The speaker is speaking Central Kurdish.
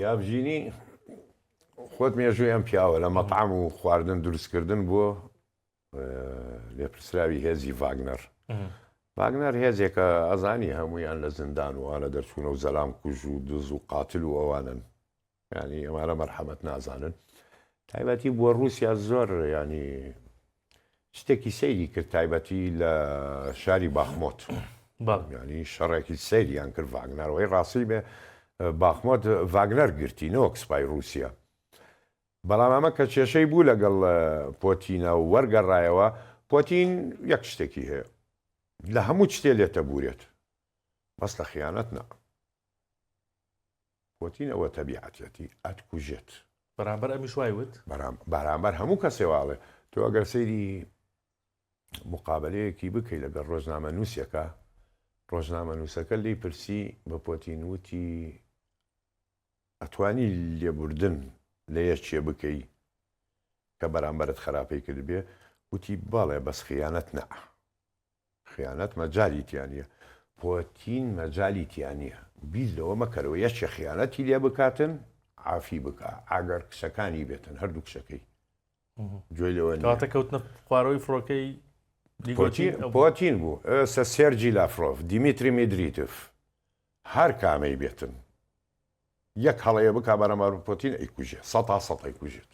یاڤجینی خۆت مێژووی ئەم پیاوە لە مەتعەم و خواردن دروستکردن بووە لێپرسراوی هێزی ڤاگنەر. ڤاگنەر هێزێکە ئەزانی هەمویان لە زیندان و ئانە دەرچوونە و زەلام کوژ و دز و قاتل و ئەوانن ینی ئەمانە مەرحەمەت نازانن تایبەتی بۆ رووسیا زۆر ینی شتێکی سەیری کرد تایبەتی لە شاری باخمۆت ینی شەڕێکی سەیریان کرد ڤاگنەرەوەی ڕاستی بێ باخمۆت ڤاگنەر گرتی نەوەک سوپای رووسیا بەڵام ئەمە کە کێشەی بوو لەگەڵ پۆتینە و وەرگەڕایەوە، پۆتین یەک شتێکی هەیە لە هەموو شتێ لێتەبوورێت بەس لە خیانەت نا. پۆتین ئەوە تەبیعەتیەتی ئەتکوژێت. بەرامبەر ئەمیش وای وت؟ بەرامبەر هەموو کەسێ واڵێ. تۆ ئەگەر سەیری مقابلەیەکی بکەی لەگەڵ ڕۆژنامەنووسێکا، ڕۆژنامەنووسەکە لێی پرسی بە پۆتین وتی ئەتوانی لێبوردن لە یەکێ بکەی کە بەرامبەرت خەراپەی کردبێ؟ وتی بەڵێ بەس خیانەت نا. خیانەت مەجالی تیا نیە. پۆتین مەجالی تیا نیە. بیر لەوە مەکەرەوە یەکێ خیانەتی لێ بکاتن عافی بکا ئەگەر کچەکانی بێتن هەردوو کچەکەی گوێی لەوە نیە. کەواتە کەوتنە خوارەوەی فڕۆکەی پۆتین پۆتین بوو ئێستا سێرجی لافرۆف دیمیتری میدریتف هەر کامەی بێتن یەک هەڵەیە بکا بەرامبەر پۆتین ئەیکوژێ سەتا سەد ئەیکوژێت.